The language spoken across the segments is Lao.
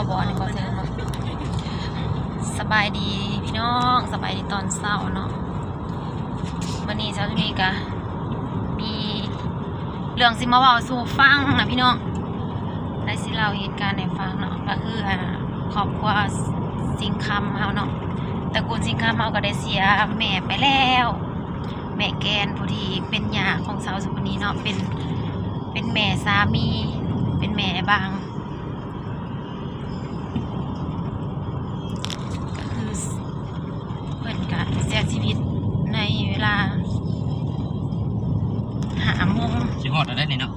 ບໍ່ ອັນນີ້ບໍ່ເຖິງເນາະ. ສະບາຍດີພີ່ນ້ອງ ສະບາຍດີຕອນເຊົ້າເນາະ. ມື້ນີ້ເຊົ້ານີ້ກະມີເລື່ອງຊິມາເວົ້າສູ່ຟັງນະພີ່ນ້ອງ ແລະ ຊິເລົ່າເຫດການໃຫ້ຟັງເນາະ. ກະຄື ອ່າ ຄອບຄົວສິງຄຳເຮົາເນາະ ຕະກູນສິງຄຳເຮົາກະໄດ້ເສຍແມ່ໄປແລ້ວ ແມ່ແກ່ນ ຜູ້ທີ່ເປັນຍ່າຂອງສາວສຸພະນີເນາະ ເປັນ ເປັນແມ່ສາມີ ເປັນແມ່ອ້າຍບາງ ກະຄືເພິ່ນກະເສຍຊີວິດໃນເວລາຫ້າໂມງ ຊິຮອດແລ້ວເດ້ນີ້ເນາະ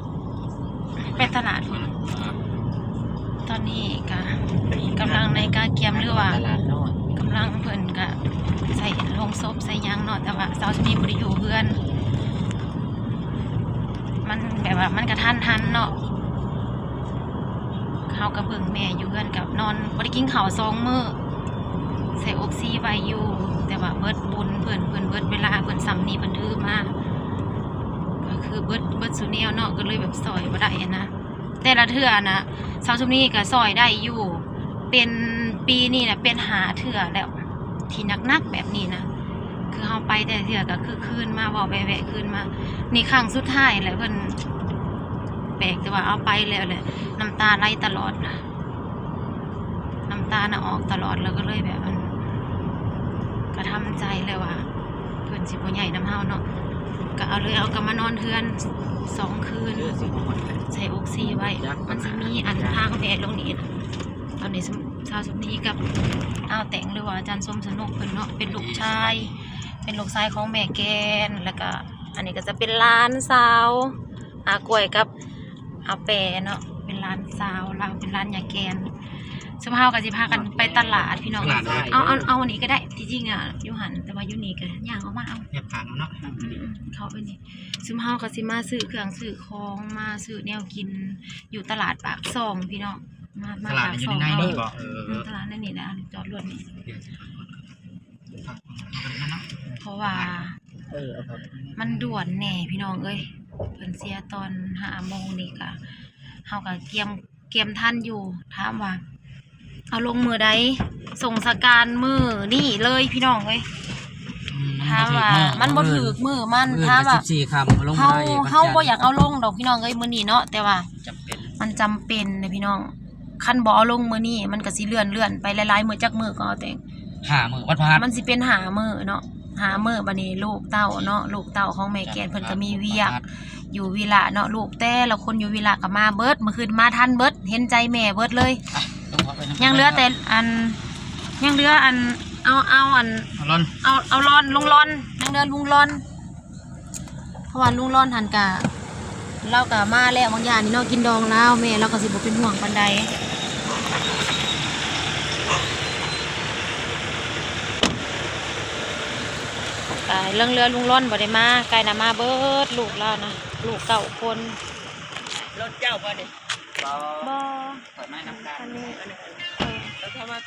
ໄປຕະຫຼາດພຸ້ນ. ຕອນນີ້ກະກຳລັງໃນການກຽມ ຫຼືວ່າ ຕະຫຼາດນ້ອຍ ກຳລັງເພິ່ນກະໃສ່ໂລງສົບໃສ່ຫຍັງເນາະ ແຕ່ວ່າສາວສຸພະນີບໍ່ໄດ້ຢູ່ເຮືອນ ມັນແບບວ່າມັນກະທັນຫັນເນາະ. ເຮົາກະເບິ່ງແມ່ຢູ່ເຮືອນ ກະນອນ ບໍ່ໄດ້ກິນເຂົ້າສອງມື້ ໃສ່ອົກຊີໄວ້ຢູ່ ແຕ່ວ່າເບິດບຸນເພິ່ນ ເພິ່ນເບິດເວລາ ເພິ່ນສ່ຳນີ້ເພິ່ນຖືມາ ກະຄືເບິດ ເບິດສູ່ແນວເນາະ ກະເລີຍແບບຊ່ອຍບໍ່ໄດ້ຫັ້ນນະ. ແຕ່ລະເທື່ອນະ ສາວສຸພະນີກະຊ່ອຍໄດ້ຢູ່ ເປັນ ປີນີ້ນະເປັນຫ້າເທື່ອແລ້ວ ທີ່ໜັກໆແບບນີ້ນະ ຄືເຮົາໄປແຕ່ລະເທື່ອກະຄືຄືນມາ ເວົ້າແວະໆຄືນມາ. ນີ້ຄັ້ງສຸດທ້າຍແຫຼະ ເພິ່ນ ແປກແຕ່ວ່າເອົາໄປແລ້ວແຫຼະ ນ້ຳຕາໄຫຼຕະຫຼອດນະ ນ້ຳຕານະອອກຕະຫຼອດ ແລ້ວກະເລີຍແບບ ອັນ ກະທຳໃຈແລ້ວວ່າ ເພິ່ນຊິບໍ່ໃຫຍ່ນຳເຮົາເນາະ ກະເອົາເລີຍ ເອົາກັບມານອນເຮືອນສອງຄືນ ໃສ່ອົກຊີໄວ້. ມັນຊິມີອັນທາງແວະລົງນີ້ນະ. ຕອນນີ້ສາວສຸພະນີກັບອ້າວແຕງ ຫຼືວ່າອາຈານສົມສະໜຸກເພິ່ນເນາະ ເປັນລູກຊາຍ ເປັນລູກຊາຍຂອງແມ່ແກ່ນ ແລ້ວກະອັນນີ້ກະຈະເປັນຫຼານສາວ ອາກ້ວຍກັບອາແປເນາະ ເປັນຫຼານສາວລາວ ເປັນຫຼານຍາແກ່ນ. ຊຸມເຮົາກະຊິພາກັນໄປຕະຫຼາດພີ່ນ້ອງ ເອົາ ເອົາ ເອົາອັນນີ້ກະໄດ້ ທີ່ຈິງອະຢູ່ຫັ້ນ ແຕ່ວ່າຢູ່ນີ້ກະຍ່າງອອກມາເອົາ ແຍກທາງເອົາເນາະ ອືມ ເຂົ້າໄປນີ້. ຊຸມເຮົາກະຊິມາຊື້ເຄື່ອງຊື້ຂອງ ມາຊື້ແນວກິນຢູ່ຕະຫຼາດປາກຊ່ອງພີ່ນ້ອງ ມາ ມາປາກຊ່ອງ ຕະຫຼາດໃນນີ້ແຫຼະ ຈອດລົດນີ້ ເພາະວ່າ ເອີ ມັນດ່ວນແດ່ພີ່ນ້ອງເອີຍ ເພິ່ນເສຍຕອນຫ້າໂມງນີ້ກະ ເຮົາກະກຽມ ກຽມທັນຢູ່. ຖາມວ່າເອົາລົງມື້ໃດ ສົ່ງສະການມື້ນີ້ເລີຍພີ່ນ້ອງເອີຍ. ອືມ ຖາມວ່າມັນບໍ່ຖືກມື້ມັນ ຖາມວ່າສິບສີ່ຄ່ຳ ເຮົາ ເຮົາບໍ່ຢາກເອົາລົງດອກພີ່ນ້ອງເອີຍ ມື້ນີ້ເນາະ ແຕ່ວ່າ ຈຳເປັນ ມັນຈຳເປັນເດ້ພີ່ນ້ອງ. ຄັນບໍ່ເອົາລົງມື້ນີ້ ມັນກະຊິເລື່ອນ ເລື່ອນໄປຫຼາຍໆມື້ ຈັກມື້ກໍເອົາແຕ່ ຫ້າມື້ ວັນພະຫັດ ມັນຊິເປັນຫ້າມື້ເນາະ ຫ້າມື້. ບາດນີ້ລູກເຕົ້າເນາະ ລູກເຕົ້າຂອງແມ່ແກ່ນເພິ່ນກະມີວຽກຢູ່ວິລະເນາະ ລູກແຕ່ລະຄົນຢູ່ວິລະກະມາເບິດ ມື້ຄືນມາທັນເບິດ ເຫັນໃຈແມ່ເບິດເລີຍ. ຍັງເຫຼືອແຕ່ອັນ ຍັງເຫຼືອອັນ ເອົາ ເອົາອັນ ເອົາລອນ ເອົາ ເອົາລອນ ລຸງລອນ ຍັງເຫຼືອລຸງລອນ. ເພາະວ່າລຸງລອນຫັ້ນກະ ລາວກະມາແລ້ວ ບາງຢ່າງນີ້ເນາະ ກິນດອງລາວ ແມ່ລາວກະຊິບໍ່ເປັນຫ່ວງປານໃດ. ກະເລື່ອງເຮືອລຸງລອນບໍ່ໄດ້ມາ ກາຍນະມາເບິດ ລູກລາວນະ ລູກເກົ້າຄົນ. ລົດເຈົ້າບໍ່ນີ້? ບໍ່ ບໍ່ ຂ້ອຍມານຳກັນ ອັນນີ້ ເອີ ແລ້ວເຂົາມາ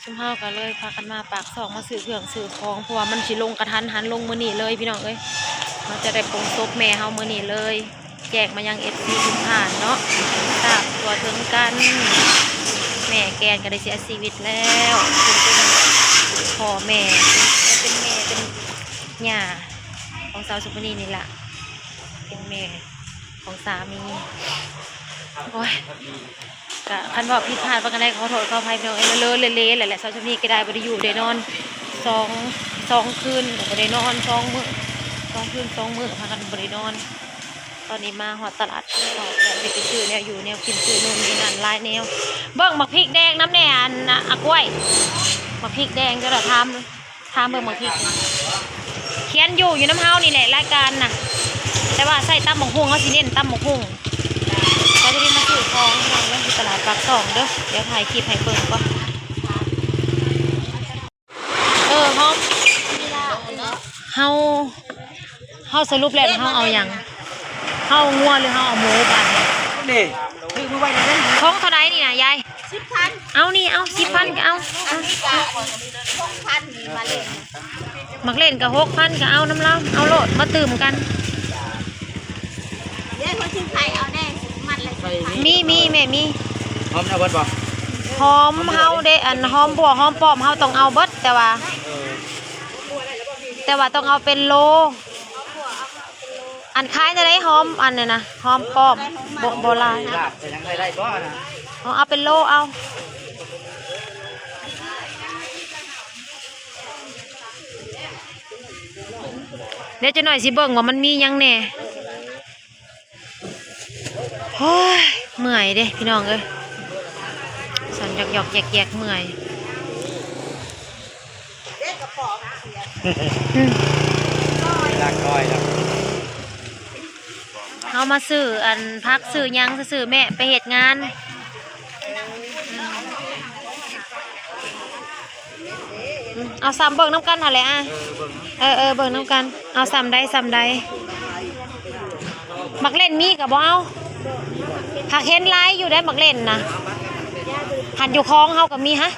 ຊຸມເຮົາກະເລີຍພາກັນມາປາກຊ່ອງ ມາຊື້ເຄື່ອງຊື້ຂອງ ເພາະວ່າມັນຊິລົງກະທັນຫັນ ລົງມື້ນີ້ເລີຍພີ່ນ້ອງເອີຍ. ເຮົາຈະໄດ້ປົງສົບແມ່ເຮົາມື້ນີ້ເລີຍ ແຈ້ງມາຍັງເອັຟຊີທຸກທ່ານເນາະ ໃຫ້ຊາບທົ່ວເຖິງກັນ. ແມ່ແກ່ນກະໄດ້ເສຍຊີວິດແລ້ວ ເພິ່ນເປັນພໍ່ແມ່ ເປັນແມ່ເປັນຍ່າຂອງສາວສຸພະນີນີ້ລະ ເປັນແມ່ຂອງສາມີ. ໂອ້ຍ ກະຄັນເວົ້າຜິດພາດປານໃດ ຂໍໂທດຂໍອະໄພພີ່ນ້ອງເອີຍ ເລີເລເລແຫຼະ. ສາວສຸພະນີກະໄດ້ບໍ່ໄດ້ຢູ່ໄດ້ນອນ ສອງ ສອງຄືນ ກະບໍ່ໄດ້ນອນ ສອງມື້ ສອງຄືນສອງມື້ ພາກັນບໍ່ໄດ້ນອນ. ຕອນນີ້ມາຮອດຕະຫຼາດ ໄປຊື້ແນວຢູ່ແນວກິນ ຊື້ໂນ່ນນີ້ນັ້ນຫຼາຍແນວ. ເບິ່ງໝາກພິກແດງນຳແດ່ ອັນ ອາກ້ວຍ ໝາກພິກແດງ ເຈົ້າລະຖາມ ຖາມເບິ່ງໝາກພິກ ຂຽນຢູ່ ຢູ່ນຳເຮົານີ້ແຫຼະ ລາຍການນະ ແຕ່ວ່າໃສ່ຕຳບັກຫຸ່ງ ເຮົາຊິເນັ້ນຕຳບັກຫຸ່ງ. ກະຈະໄດ້ມາຊື້ຂອງພີ່ນ້ອງເອີຍ ຢູ່ຕະຫຼາດປາກຊ່ອງເດີ. ດຽວຖ່າຍຄລິບໃຫ້ເບິ່ງກ່ອນ. ເອີ ເຮົາ ເຮົາ ເຮົາສະຫຼຸບແລ້ວ ເຮົາເອົາຫຍັງ? ເຮົາເອົາງົວ ຫຼືເຮົາເອົາໝູບາດນີ້? ນີ້ ຖືມືໄວ້ນີ້ເດ້. ຖົງເທົ່າໃດນີ້ນະຍາຍ? ສິບພັນ. ເອົານີ້ ເອົາ ສິບພັນກະເອົາ. ອັນນີ້ກະຫົກພັນ ນີ້ມາເຫຼັ້ນ ໝາກເຫຼັ້ນກະຫົກພັນ ກະເອົານຳລາວ ເອົາໂລດ ມາຕື່ມກັນ. ເດ້ ເຂົາຊື້ໄຂ່ເອົາແດ່ ມັດລະສິບພັນ. ມີ ມີ ແມ່ມີ. ຫອມແນວເບິດບໍ່? ຫອມເຮົາເດ້ ອັນຫອມບົວ ຫອມປ້ອມເຮົາຕ້ອງເອົາເບິດ ແຕ່ວ່າ ເອີ ແຕ່ວ່າຕ້ອງເອົາເປັນໂລ. ອັນຂາຍແນວໃດ ຫອມອັນນັ້ນນະ ຫອມປ້ອມ ບໍ່ ບໍ່ຫຼາຍ ລາບໃສ່ຫຍັງໃສ່ໄດ້ບໍ່ນະ? ເອົາ ເອົາເປັນໂລເອົາ. ດຽວຈັກໜ້ອຍຊິເບິ່ງວ່າມັນມີຫຍັງແດ່. ໂອ້ຍ ເມື່ອຍເດ້ພີ່ນ້ອງເອີຍ ສັ່ນຢອກໆແຢກໆ ເມື່ອຍ. ອືມ ລັກຮ້ອຍແລ້ວ. ເຮົາມາຊື້ອັນຜັກຊື້ຫຍັງຊື່ໆ ແມ່ໄປເຮັດງານ. ອືມ ເອົາສ່ຳເບິ່ງນຳກັນຫັ້ນແຫຼະ ອາ ເອີ ເບິ່ງນຳ ເອີ ເອີ ເບິ່ງນຳກັນ ເອົາສ່ຳໃດສ່ຳໃດ. ໝາກເລັ່ນມີກໍບໍ່ເອົາ ຫາກເຫັນຫຼາຍຢູ່ໄດ໋ ໝາກເລັ່ນນະ ຫັ້ນຢູ່ຄອງເຮົາກໍມີ. ຮະ?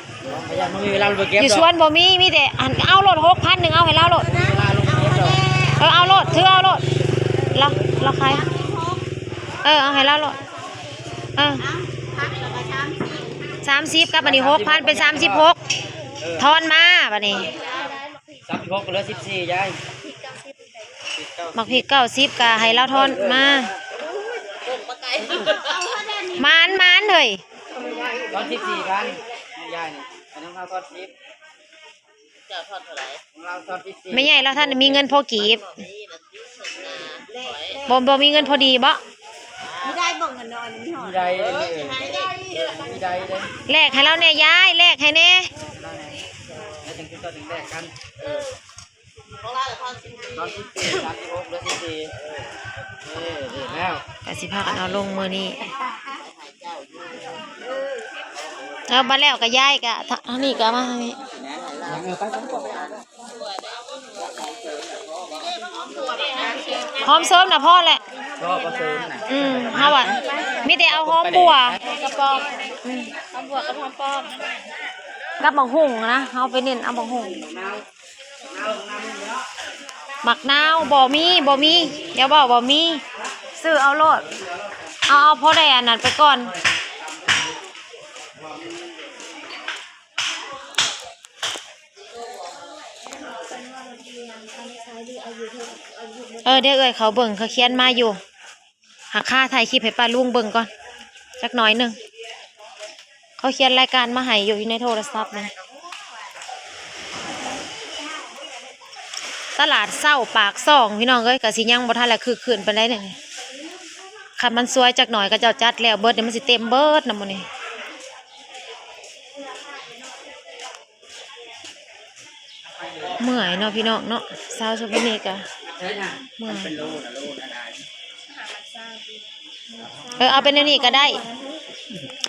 ບໍ່ມີເວລາໄປເກັບ ຢູ່ສວນບໍ່ມີ ມີແຕ່ອັນ ເອົາໂລດ ຫົກພັນໜຶ່ງ ເອົາໃຫ້ລາວໂລດ. ເອີ ເອົາໂລດ ຖືເອົາໂລດ ລາວ ລາວຂາຍ ເອີ ເອົາໃຫ້ລາວໂລດ. ເອີ ສາມສິບ ກັບອັນນີ້ ຫົກພັນ ເປັນ ສາມສິບຫົກ ເອີ ທອນມາບັດນີ້ ສາມສິບຫົກ ກໍເຫຼືອສິບສີ່ ຍາຍ. ໝາກພິກເກົ້າສິບ ກໍໃຫ້ລາວທອນມາ. ໝານ ໝານເຮີ້ຍ. ທອນສິບສີ່ພັນ ຍາຍນີ້ ອັນນັ້ນເຮົາທອນສິບ ເຈົ້າທອນເທົ່າໃດ? ຂອງລາວທອນສິບສີ່. ແມ່ໃຫຍ່ລາວທັນໄດ້ມີເງິນພໍກີບ ບໍ່ ບໍ່ມີເງິນພໍດີບໍ? ມີໄດ້ບໍ່ເງິນນ້ອຍນີ້ ມີໄດ້ເດ້ ມີໄດ້ເດ້. ແລກໃຫ້ລາວແດ່ຍາຍ ແລກໃຫ້ແດ່. ແລ້ວຈັ່ງຄືເຈົ້າຈຶ່ງແລກກັນ ເອີ. ຂອງລາວທອນສິບສີ່ ທອນສິບສີ່ ສາມສິບຫົກ ເຫຼືອສິບສີ່ ເອີ ເອີ ດີແລ້ວ ກໍຊິພາກັນເອົາລົງມື້ນີ້. ເອີ ບັດແລ້ວກໍຍ້າຍ ກໍທາງນີ້ກໍເອົາມາທາງນີ້. ຫອມເສີມນະພໍແຫຼະ ພໍ ພໍເສີມນະ. ອືມ ເຮົາວ່າມີແຕ່ເອົາຫອມບົວ ກະປອມ ອືມ ຫອມບົວກັບຫອມປ້ອມ ກັບບັກຫຸ່ງນະ ເຮົາໄປເນັ້ນເອົາບັກຫຸ່ງ. ໝາກນາວບໍ່ມີ ບໍ່ມີ ຢ່າເວົ້າບໍ່ມີ ຊື້ເອົາໂລດ ເອົາ ເອົາພໍໄດ້ອັນນັ້ນໄປກ່ອນ. ເອີ ດຽວເອື້ອຍເຂົາເບິ່ງ ເຂົາຂຽນມາຢູ່. ຫາຄ່າຖ່າຍຄລິບໃຫ້ປ້າລຸງເບິ່ງກ່ອນຈັກໜ້ອຍໜຶ່ງ ເຂົາຂຽນລາຍການມາໃຫ້ຢູ່ ຢູ່ໃນໂທລະສັບນີ້. ຕະຫຼາດເຊົ້າປາກຊ່ອງ ພີ່ນ້ອງເອີຍ ກະຊິຍັງບໍ່ທັນລະຄຶກຄື້ນປານໃດນີ້. ຄັນມັນສວຍຈັກໜ້ອຍ ເຂົາເຈົ້າຈັດແລ້ວເບິດນີ້ ມັນຊິເຕັມເບິດນະມື້ນີ້. ເມື່ອຍເນາະພີ່ນ້ອງເນາະ ຊາວໂສເພນີກະເມື່ອຍ. ເອີ ເອົາເປັນແນວນີ້ກໍໄດ້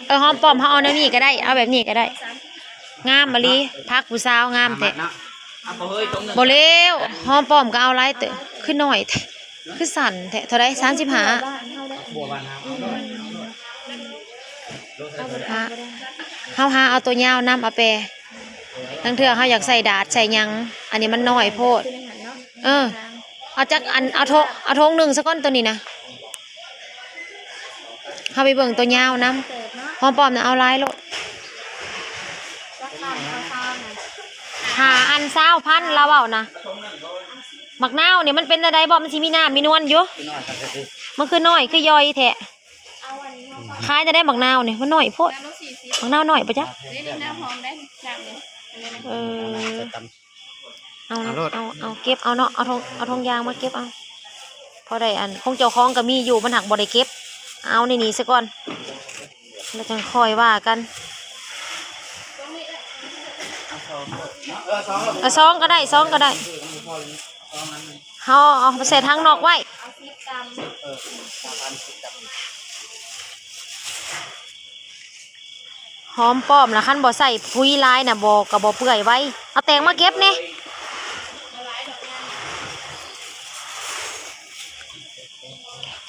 ເອີ ຫອມປ້ອມເຮົາເອົາແນວນີ້ກໍໄດ້ ເອົາແບບນີ້ກໍໄດ້ ງາມອີ່ຫຼີ ຜັກຜູ້ສາວງາມແທ້. ບໍ່ແລ້ວ ຫອມປ້ອມກໍເອົາຫຼາຍເຕີບ ຄືນ້ອຍແທ້ ຄືສັ້ນແທ້ ເທົ່າໃດ ສາມສິບຫ້າ. ຫາ ເຮົາຫາເອົາຕົວຍາວນຳ ເອົາແປ ລາງເທື່ອເຮົາຢາກໃສ່ດາດໃສ່ຫຍັງ ອັນນີ້ມັນນ້ອຍໂພດ. ເອີ ເອົາຈັກອັນ ເອົາໂຖ ເອົາຖົງໜຶ່ງຊະກ່ອນ ໂຕນີ້ນະ ເຮົາໄປເບິ່ງຕົວຍາວນຳ. ຫອມປ້ອມນະເອົາຫຼາຍໂລດ ຫາອັນຊາວພັນລາວເວົ້ານະ. ໝາກນາວນີ້ມັນເປັນແນວໃດບໍ ມັນຊິມີນ້ຳມີນວນຢູ່ ມັນຄືນ້ອຍຄືຍ່ອຍແທ້. ຂາຍແນວໃດໝາກນາວນີ້ ມັນນ້ອຍໂພດ ໝາກນາວນ້ອຍບໍ່ຈັກ. ເອີ ເອົາ ເອົາໂລດ ເອົາ ເອົາເກັບເອົາເນາະ ເອົາຖົງ ເອົາຖົງຢາງມາເກັບເອົາ ພໍໄດ້ອັນ ຂອງເຈົ້າຂອງກໍມີຢູ່ ມັນຫາກບໍ່ໄດ້ເກັບ ເອົາໃນນີ້ຊະກ່ອນ ແລ້ວຈັ່ງຄ່ອຍວ່າກັນ. ເອົາສອງກໍໄດ້ ສອງກໍໄດ້ ເຮົາເອົາໄປໃສ່ຖັງນອກໄວ້. ຫອມປ້ອມນະ ຄັນບໍ່ໃສ່ປຸ໋ຍຫຼາຍນະ ບໍ່ ກໍບໍ່ເປື່ອຍໄວ. ເອົາແຕງມາເກັບແດ່.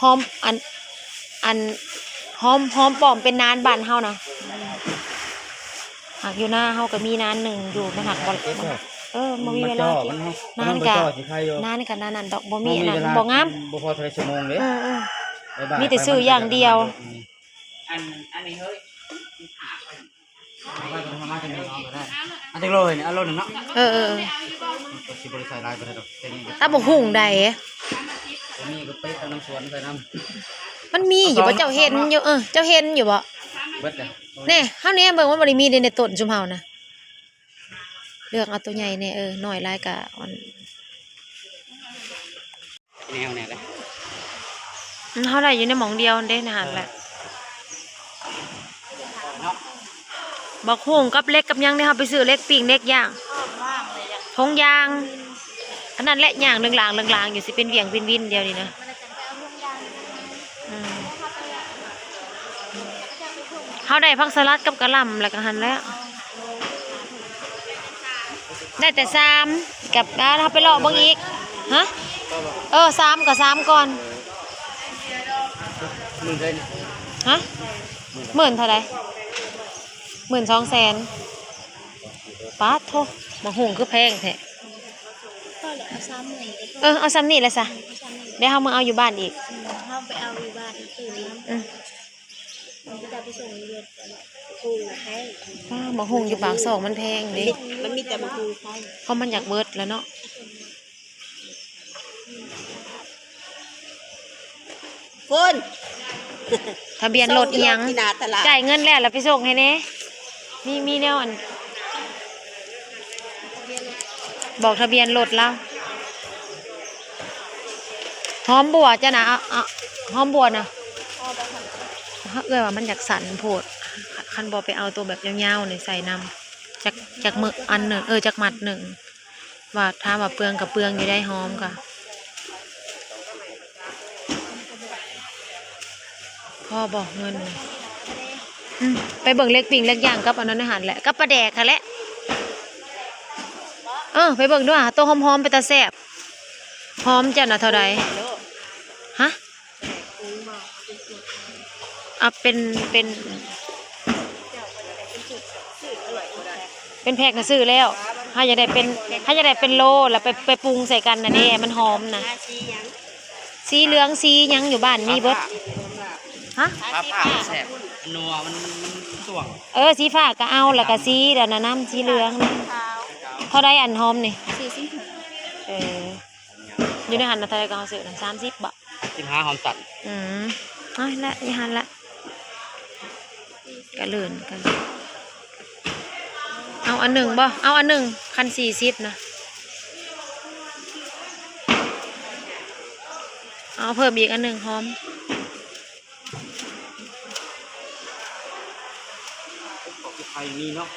ຫອມ ອັນ ອັນ ຫອມ ຫອມປ້ອມເປັນນານບ້ານເຮົານະ. ຫາກຢູ່ນາເຮົາກໍມີນານໜຶ່ງຢູ່ ມັນຫາກບໍ່ ເອີ ບໍ່ມີເວລາເກັບ. ນານກະ ນານກະນານນັ້ນດອກ ບໍ່ມີອັນນັ້ນ ບໍ່ງາມ ບໍ່ພໍເທົ່າໃດຊົ່ວໂມງເດ້. ເອີ ເອີ ບາຍບາຍ ມີແຕ່ຊື້ຢ່າງດຽວ. ອັນ ອັນນີ້ເຮີ້ຍ ເອົາໄວ້ກ່ອນ ເອົາມາຈັກໜ້ອຍເອົາກໍໄດ້. ອັນຈັກໂລນີ້ ເອົາໂລໜຶ່ງເນາະ. ເອີໆ ກໍຊິບໍ່ໄດ້ໃສ່ຫຼາຍປານໃດດອກ ແຕ່ນີ້ກໍ ຕຳບັກຫຸ່ງໃດ ແຕ່ນີ້ກໍໄປເອົານຳສວນໃສ່ນຳ. ມັນມີຢູ່ບໍ່? ເອົາສອງ ເຈົ້າເຫັນຢູ່ ເອີ ເຈົ້າເຫັນຢູ່ບໍ່? ເບິດແລ້ວ ແນ່ ເຮົາແນມເບິ່ງ ມັນບໍ່ໄດ້ມີເດ້ໃນຕົ້ນຊຸມເຮົານະ. ເລືອກເອົາໂຕໃຫຍ່ແດ່ ເອີ ນ້ອຍຫຼາຍກະອ່ອນ. ແນວແນ່ແຫຼະ ອືມ ເຮົາໄດ້ຢູ່ໃນໝ່ອງດຽວເດ້ ໃນຫັ້ນແຫຼະ. ເນາະ ບັກຫຸ່ງກັບເຫຼັກກັບຫຍັງເດ້ ເຮົາໄປຊື້ເຫຼັກປີ້ງເຫຼັກຍ່າງ ຖົງຢາງ ອັນນັ້ນແຫຼະ ຍ່າງເລື່ອງລາງເລື່ອງລາງຢູ່ ຊິເປັນວຽງວິນວິນດຽວນີ້ນະ. ອືມ ເຮົາໄດ້ຜັກສະຫຼັດກັບກະຫຼ່ຳ ແລ້ວກໍຫັ້ນແຫຼະ ໄດ້ແຕ່ຊາມ ກັບ ອ່າ ເຮົາໄປເລາະເບິ່ງອີກ. ຮະ? ເອີ ຊາມກໍຊາມກ່ອນ. ໝື່ນເທົ່າໃດ? ຮະ? ໝື່ນເທົ່າໃດ? ໝື່ນສອງແສນ. ປາດໂທ້ ໝາກຫຸ່ງຄືແພງແທ້. ພໍແລ້ວ ເອົາສາມໝື່ນກໍພໍ. ເອີ ເອົາສ່ຳນີ້ແຫຼະຊະ ເອົາສ່ຳນີ້ ດຽວເຮົາມາເອົາຢູ່ບ້ານອີກ. ອືມ ເຮົາໄປເອົາຢູ່ບ້ານຄືນນຳ. ອືມ ມັນຈະໄປສົ່ງຢູ່ເຮືອນ ໂອ້ ໄທ. ປ້າ ໝາກຫຸ່ງຢູ່ປາກຊ່ອງມັນແພງເດ້ ມັນມີແຕ່ໝາກຫຸ່ງໄທ ເພາະມັນຢາກເບິດແລ້ວເນາະ. ພຸ້ນ ທະບຽນລົດອີ່ຫຍັງ? ທີ່ໜ້າຕະຫຼາດ ຈ່າຍເງິນແລ້ວ ແລ້ວໄປສົ່ງໃຫ້ແດ່. ມີ ມີແນວອັນ ບອກທະບຽນລົດລາວ. ຫອມບົວຈ້ະນະ ເອົາ ເອົາ ຫອມບົວນະ. ເອື້ອຍວ່າມັນຢາກສັ້ນໂພດ ຄັນບໍ່ໄປເອົາໂຕແບບຍາວໆນີ້ໃສ່ນຳ ຈັກ ຈັກມື້ອັນໜຶ່ງ ເອີ ຈັກມັດໜຶ່ງ. ວ່າ ຖາມວ່າເປືອງກໍເປືອງຢູ່ໄດ໋ ຫອມກໍ ພໍບໍ່ເງິນ? ອືມ ໄປເບິ່ງເຫຼັກປີ້ງເຫຼັກຍ່າງກັບອັນນັ້ນໃນຫັ້ນແຫຼະ ກັບປາແດກຫັ້ນແຫຼະ. ເອີ ໄປເບິ່ງດູຫາ ໂຕຫອມໆ ເປັນຕາແຊບ. ຫອມເຈົ້ານະເທົ່າໃດ? ຮະ? ເອົາເປັນ ເປັນ ເປັນແພັກນະຊື້ແລ້ວ. ເຮົາຢາກໄດ້ເປັນ ເຮົາຢາກໄດ້ເປັນໂລ ແລ້ວໄປ ໄປປຸງໃສ່ກັນນະເດ້ ໃຫ້ມັນຫອມນະ. ສີຫຍັງ? ສີເຫຼືອງ ສີຫຍັງຢູ່ບ້ານມີເບິດ. ຮະ? ປາຜ່າແຊບ ນົວມັນ ມັນ ມັນຊ່ວງ. ເອີ ສີຟ້າກໍເອົາ ແລ້ວກໍສີອັນນັ້ນນຳ ສີເຫຼືອງນຳ. ເທົ່າໃດອັນຫອມນີ້? ສີ່ສິບ. ເອີ ຢູ່ໃນຫັ້ນນະ ເທົ່າໃດກໍເຮົາຊື້ນະ ສາມສິບບໍ? ສິບຫ້າ ຫອມຕັດ. ອືມ ເອົາແຫຼະ ຢູ່ຫັ້ນລະ ກະເລີນກັນ. ເອົາອັນໜຶ່ງບໍ? ເອົາອັນໜຶ່ງ ຄັນສີ່ສິບນະ ເອົາເພີ່ມອີກອັນໜຶ່ງ ຫອມ. ຂອງທີ່ໄຄມີເນາະ.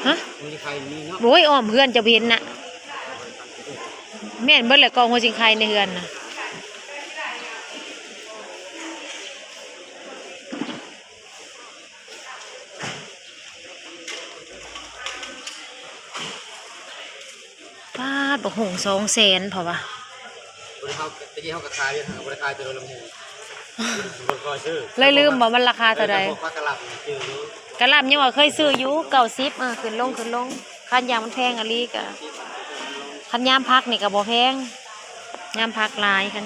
ຮະ? ຂອງທີ່ໄຄມີເນາະ. ໂອ້ຍ ອ້ອມເຮືອນເຈົ້າບໍ່ເຫັນນະ. ແມ່ນເບິດແຫຼະ ກອງຫົວຊິງໄຄໃນເຮືອນນະ. ປາດ ບັກຫຸ່ງສອງແສນ ເພາະວ່າ ບໍ່ໄດ້ເຮົາ ແຕ່ກີ້ເຮົາກໍຂາຍຢູ່ ເຮົາກໍບໍ່ໄດ້ຂາຍແຕ່ໂລລະໝື່ນ ບໍ່ຄ່ອຍຊື້. ເລີຍລືມບໍ່ ມັນລາຄາເທົ່າໃດ? ເອີ ແຕ່ພວກຜັກກະຫຼ່ຳນີ້ຈື່ຢູ່. ກະຫຼ່ຳຍັງວ່າເຄີຍຊື້ຢູ່ ເກົ້າສິບ. ເອີ ຂຶ້ນລົງ ຂຶ້ນລົງ ຄັນຢ່າງມັນແພງອີ່ຫຼີກະ ຄັນຍາມຜັກນີ້ກະບໍ່ແພງ ຍາມຜັກຫຼາຍ ຄັນ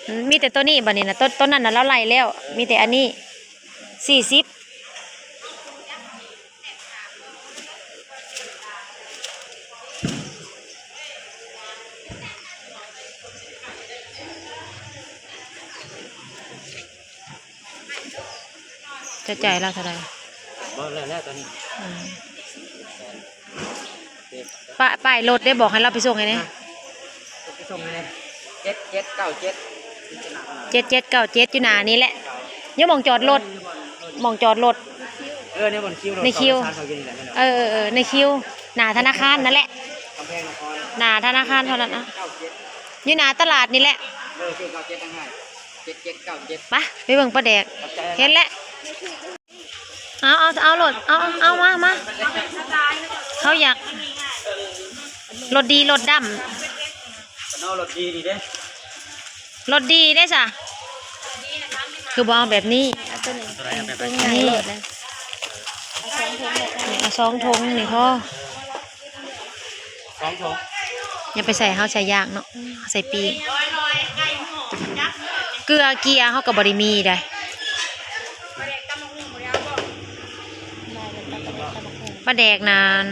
ອືມ ມີແຕ່ໂຕນີ້ບັດນີ້ນະ ໂຕ ໂຕນັ້ນນະລາວໄລ່ແລ້ວ ມີແຕ່ອັນນີ້ ສີ່ສິບ. ຈະຈ່າຍລາວເທົ່າໃດ? ບໍ່ແລ້ວ ແລ້ວຕອນນີ້ ອືມ ປ້າຍ ປ້າຍລົດເດ້ ບອກໃຫ້ລາວໄປສົ່ງໃຫ້ແດ່. ໄປສົ່ງໃຫ້ແດ່ ເຈັດເຈັດເກົ້າເຈັດ ເຈັດເຈັດເກົ້າເຈັດ ຢູ່ໜ້ານີ້ແຫຼະ ຢູ່ໝ່ອງຈອດລົດ ໝ່ອງຈອດລົດ. ເອີ ໃນບ່ອນຄິວ ໃນຄິວ ເອີໆໆ ໃນຄິວ ໜ້າທະນາຄານນັ້ນແຫຼະ ກຳແພງນະຄອນ ໜ້າທະນາຄານເທົ່ານັ້ນນະ ຢູ່ໜ້າຕະຫຼາດນີ້ແຫຼະ. ເອີ ເຈັດເກົ້າເຈັດ ເຈັດເຈັດເກົ້າເຈັດ ໄປ ໄປເບິ່ງປາແດກ ຂອບໃຈ ເຫັນແລ້ວ. ເອົາ ເອົາ ເອົາໂລດ ເອົາ ເອົາ ເອົາມາ ມາ ເຮົາຢາກລົດດີ ລົດດຳ ເອົາລົດດີນີ້ເດ້ ລົດດີເດ້ຊະ ຄືບໍ່ເອົາແບບນີ້? ເອົາໂຕນີ້ ໂຕງ່າຍໂລດນະ ເອົາສອງຖົງໂລດ ນີ້ ເອົາສອງຖົງນີ້ພໍ ສອງຖົງ ຢ່າໄປໃສ່ ເຮົາໃສ່ຢາກເນາະ ເຮົາໃສ່ປີກ. ເກືອເກຍເຮົາກໍບໍ່ໄດ້ມີໃດ. ປາແດກນັ້ນ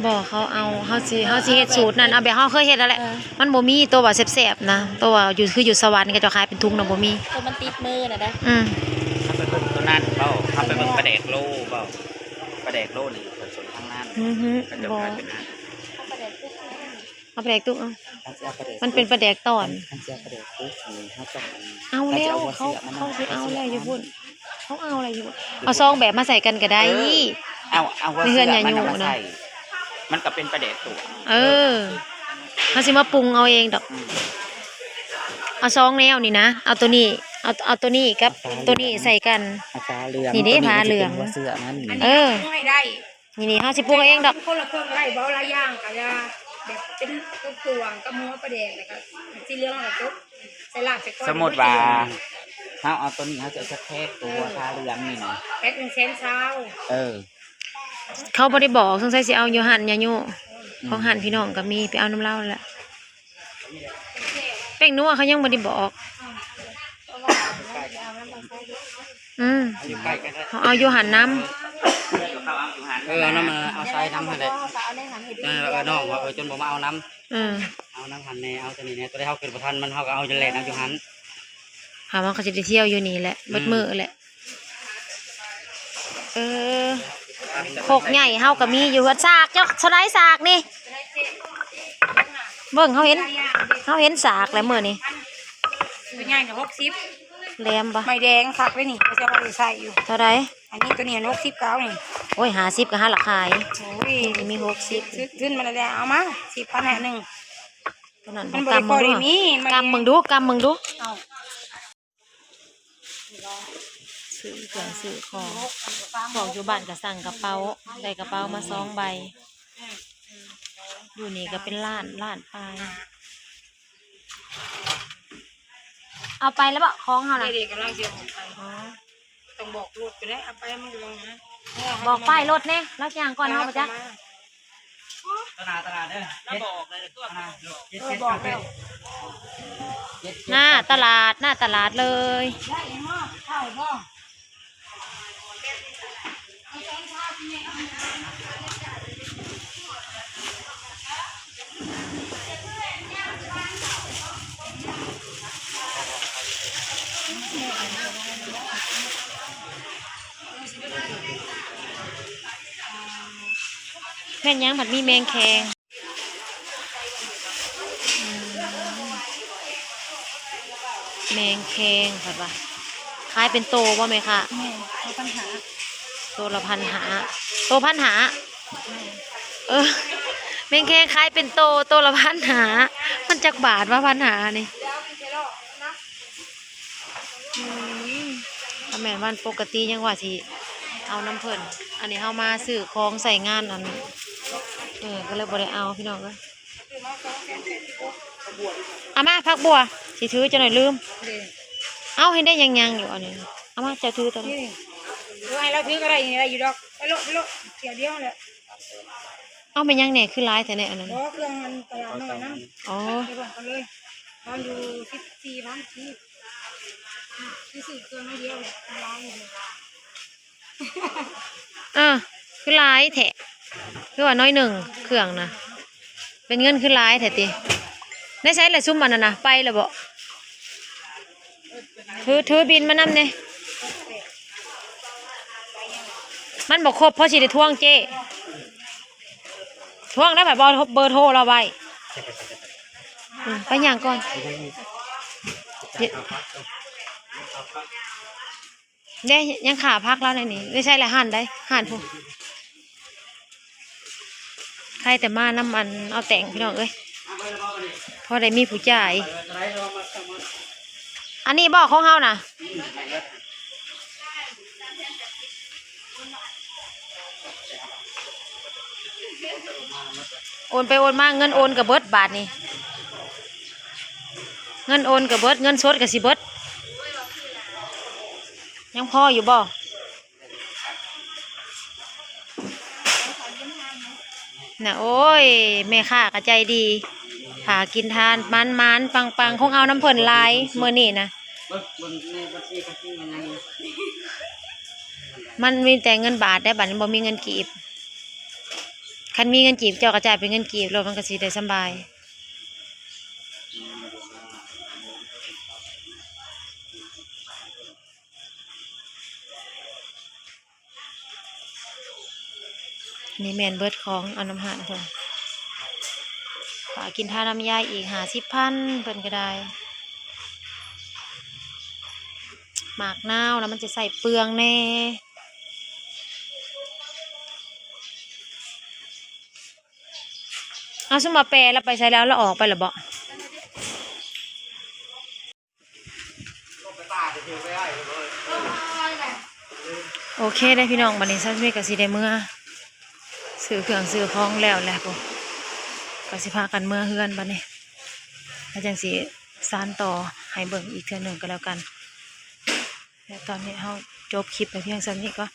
ບໍ່ ເຂົາເອົາ ເຮົາຊິ ເຮົາຊິເຮັດສູດນັ້ນ ເອົາແບບເຮົາເຄີຍເຮັດນັ້ນແຫຼະ. ເອີ ມັນບໍ່ມີໂຕວ່າແຊບໆນະ ໂຕວ່າຢູ່ ຄືຢູ່ສະຫວັນເຂົາເຈົ້າຂາຍເປັນທຸງນະ ບໍ່ມີ. ໂຕມັນຕິດມືນະໄດ໋. ອືມ ເຮົາໄປເບິ່ງໂຕນັ້ນເວົ້າ ເຮົາໄປເບິ່ງປາແດກໂລເວົ້າ ປາແດກໂລນີ້ເຂົາຊົນທາງນັ້ນ ອືຮຶ ເຂົາເຈົ້າຂາຍເປັນອັນ ເອົາປາແດກຕຸກເອົາ ມັນເປັນປາແດກຕອນ. ຄັນຊິເອົາປາແດກປຸກນີ້ ເຮົາຕ້ອງ ເອົາແລ້ວ ເຂົາ ເຂົາຊິເອົາແລ້ວຢູ່ພຸ້ນ ເຂົາເອົາແລ້ວຢູ່ພຸ້ນ. ເອົາສອງແບບມາໃສ່ກັນກໍໄດ້. ເອີ ເອົາ ເອົາຫົວເຊື້ອມັນນະມາໃສ່ ມັນກໍເປັນປາແດກຕົວ. ເອີ ເຮົາຊິມາປຸງເອົາເອງດອກ. ອືມ ເອົາສອງແນວນີ້ນະ ເອົາໂຕນີ້ ເອົາ ເອົາໂຕນີ້ກັບໂຕນີ້ໃສ່ກັນ. ເອົາຝາເຫຼືອງ ນີ້ເດ້ ໂຕນີ້ກໍຊິເປັນຫົວເຊື້ອມັນ. ເອີ ນີ້ ນີ້ເຮົາຊິປຸງເອງດອກ. ຄົນລະເຄິ່ງໄດ້ບໍ່ ຫຼາຍຢ່າງກໍຢ່າ ແບບເປັນຕົວງກັບຫົວປາແດກ ແລ້ວກໍສີເຫຼືອງ ແລ້ວກໍຈົບ ໃສ່ລາບໃສ່ກ້ອຍ. ສົມມຸດວ່າເຮົາເອົາຕົວນີ້ ເຮົາຈະເອົາຈັກແພັກ ຕົວ ເອີ ຜ້າເຫຼືອງນີ້ນະ ແພັກໜຶ່ງແສນຊາວ. ເອີ ເຂົາບໍ່ໄດ້ບອກ ສົງໄສຊິເອົາຢູ່ຫັ້ນ ຢ່າຍຸ ອືມ ຂອງຫັ້ນພີ່ນ້ອງກໍມີ ໄປເອົານຳລາວແຫຼະ. ແປ້ງນົວເຂົາຍັງບໍ່ໄດ້ບອກ. ອືມ ເຮົາເອົາຢູ່ຫັ້ນນຳ. ເອີ ເອົານຳ ເອົາໃສ່ນຳຫັ້ນແຫຼະ. ເອີ ເອີ ນ້ອງວ່າ ເອີ ຈົນບໍ່ມາເອົານຳ. ເອີ ເອົານຳຫັ້ນແດ່ ເອົາຕົວນີ້ແດ່ ຕົວໃດເຮົາຂຶ້ນບໍ່ທັນມັນ ເຮົາກໍເອົາຢູ່ແຫຼະນຳຢູ່ຫັ້ນ. ຫາວ່າເຂົາຊິໄດ້ທ່ຽວຢູ່ນີ້ແຫຼະ ອືມ ເບິດມື້ແຫຼະ. ເອີ ຄົກໃຫຍ່ເຮົາກໍມີຢູ່ເຮືອນ. ສາກເຈົ້າເທົ່າໃດ ສາກນີ້? ເບິ່ງ ເຮົາເຫັນ ເຮົາເຫັນສາກແລ້ວມື້ນີ້. ຕົວໃຫຍ່ນີ້ຫົກສິບ ແຫຼມບໍ່? ໄມ້ແດງຄັກເດ້ນີ້ ເຂົາເຈົ້າບໍ່ໄດ້ໃຊ້ຢູ່. ເທົ່າໃດ? ອັນນີ້ຕົວນີ້ຫົກສິບເກົ້ານີ້. ໂອ້ຍ ຫ້າສິບກໍຫາລະຂາຍ. ໂອ້ຍ ນີ້ມີຫົກສິບ ຊື້ ຊື້ຂຶ້ນມາແລ້ວ ເອົາມາ ສິບພັນ ຫ້າໜຶ່ງ. ຕົວນັ້ນ ມັນບໍ່ໄດ້ພໍໄດ້ມີ ກຳເບິ່ງດູ ກຳເບິ່ງດູ. ເອົາ ຊື້ເຄື່ອງຊື້ຂອງ ພວກຢູ່ບ້ານກໍສັ່ງກະເປົາ ໄດ້ກະເປົາມາສອງໃບ. ຢູ່ນີ້ກໍເປັນລ້ານ ລ້ານປາຍ. ເອົາໄປແລ້ວບໍ່ ຂອງເຮົານະ? ເດໆ ກຳລັງຊິເອົາໄປ. ອໍ ຕ້ອງບອກລົດກໍໄດ້ ເອົາໄປມັນກໍຕ້ອງນະ. ບອກປ້າຍລົດແດ່ ລາວຍ່າງກ່ອນເຮົາບໍ່ຈັກ. ຕະຫຼາດ ຕະຫຼາດເດີ ລາວບອກແລ້ວຕົວະ ເອີ ບອກແລ້ວ ໜ້າຕະຫຼາດ ໜ້າຕະຫຼາດເລີຍ. ໄດ້ຫຍັງເນາະ ເຂົ້າບໍ່? ແມ່ນຫຍັງ ມັນມີແມງແຄງ. ອືມ ແມງແຄງເພິ່ນວ່າ ຂາຍເປັນໂຕບໍ່ແມ່ຄ້າ? ແມ່ນ ໂຕພັນຫ້າ ໂຕລະພັນຫ້າ ໂຕພັນຫ້າ. ແມ່ນ ເອີ ແມງແຄງຂາຍເປັນໂຕ ໂຕລະພັນຫ້າ. ມັນຈັກບາດວະ ພັນຫ້ານີ້? ອືມ ຖ້າແມ່ນວັນປົກກະຕິຍັງວ່າຊິເອົານຳເພິ່ນ ອັນນີ້ເຮົາມາຊື້ຂອງໃຊ້ງານ ອັນ ເອີ ກໍເລີຍບໍ່ໄດ້ເອົາ ພີ່ນ້ອງເອີຍ. ເອົາມາ ຜັກບົວ ຊິຖືຈັກໜ້ອຍລືມ. ເອົາ ເຫັນໄດ້ຍັງໆຢູ່ອັນນີ້ ເອົາມາ ເຈົ້າຖືຕົວນີ້. ເອີ ໃຫ້ລາວຖືກໍໄດ້ ໄດ້ຢູ່ດອກ ໄປໂລດ ໄປໂລດ ເທື່ອດຽວແຫຼະ. ເອົາ ແມ່ນຫຍັງແດ່ ຄືຫຼາຍແທ້ໃນອັນນັ້ນ? ບໍ່ ເຄື່ອງມັນຕະຫຼາດນ້ອຍນຳ. ອໍ ໄປເບິ່ງກັນເລີຍ ເອົາຢູ່ສິບສີ່ພັນກີບ ຊື້ເຄື່ອງໜ້ອຍດຽວຫຼາຍຢູ່. ເອີ ຄືຫຼາຍແທ້ ຄືວ່າໜ້ອຍໜຶ່ງເຄື່ອງນະ ເປັນເງິນຄືຫຼາຍແທ້ຕິ? ໃນໃສລະຊຸມອັນນັ້ນນະ ໄປລະບໍ? ຖື ຖືບິນມານຳແດ່ ມັນບໍ່ຄົບ ພໍຊິໄດ້ທວງເຈ້ ທວງໄດ້ ໄປບອກເບີໂທລາວໄວ້. ອືມ ໄປຍ່າງກ່ອນ. ເດ້ ຍັງຂາຜັກລາວໃນນີ້ ໄດ້ໃຊ້ຫຼາຍຫັ້ນໄດ໋ ຫັ້ນພຸ້ນ. ໃຄແຕ່ມານຳອັນເອົາແຕ່ງ ພີ່ນ້ອງເອີຍ ພໍໄດ້ມີຜູ້ຈ່າຍ. ອັນນີ້ບໍຂອງເຮົານະ? ໂອນໄປໂອນມາ ເງິນໂອນກໍເບິດບາດນີ້ ເງິນໂອນກໍເບິດ ເງິນສົດກໍຊິເບິດ. ຍັງພໍຢູ່ບໍ່? ນະ ໂອ້ຍ ແມ່ຄ້າກໍໃຈດີ ຖ້າກິນທານ ໝານໆ ປັງໆ ຄົງເອົານຳເພິ່ນຫຼາຍມື້ນີ້ນະ. ເບິ່ງ ເບິ່ງໃນບັນຊີກໍຄືວ່າຍັງ ມັນມີແຕ່ເງິນບາດໄດ໋ ບັດນີ້ບໍ່ມີເງິນກີບ. ຄັນມີເງິນກີບ ເຈົ້າກໍຈ່າຍເປັນເງິນກີບໂລດ ມັນກໍຊິໄດ້ສຳບາຍ. ນີ້ແມ່ນເບິດຂອງເອົານຳຮ້ານເພິ່ນ. ຝາກກິນທານຳຍາຍອີກຫ້າສິບພັນ ເພິ່ນກໍໄດ້. ໝາກນາວລະມັນຈະໃຊ້ເປືອງແດ່. ເອົາ ຊຸມວ່າແປລະໄປໃສແລ້ວ ລະອອກໄປລະເບາະ? ໂອເຄເດ້ພີ່ນ້ອງ ບັດນີ້ຊາວເມກະຊິໄດ້ເມືອຊື້ເຄື່ອງຊື້ຂອງແລ້ວແຫຼະພຸ້ນ ກະຊິພາກັນເມືອເຮືອນບັດນີ້ ແລ້ວຈັ່ງຊິສານຕໍ່ໃຫ້ເບິ່ງອີກເທື່ອໜຶ່ງກໍແລ້ວກັນ. ແລະຕອນນີ້ເຮົາຈົບຄລິບໄປພຽງສ່ຳນີ້ກ່ອນ.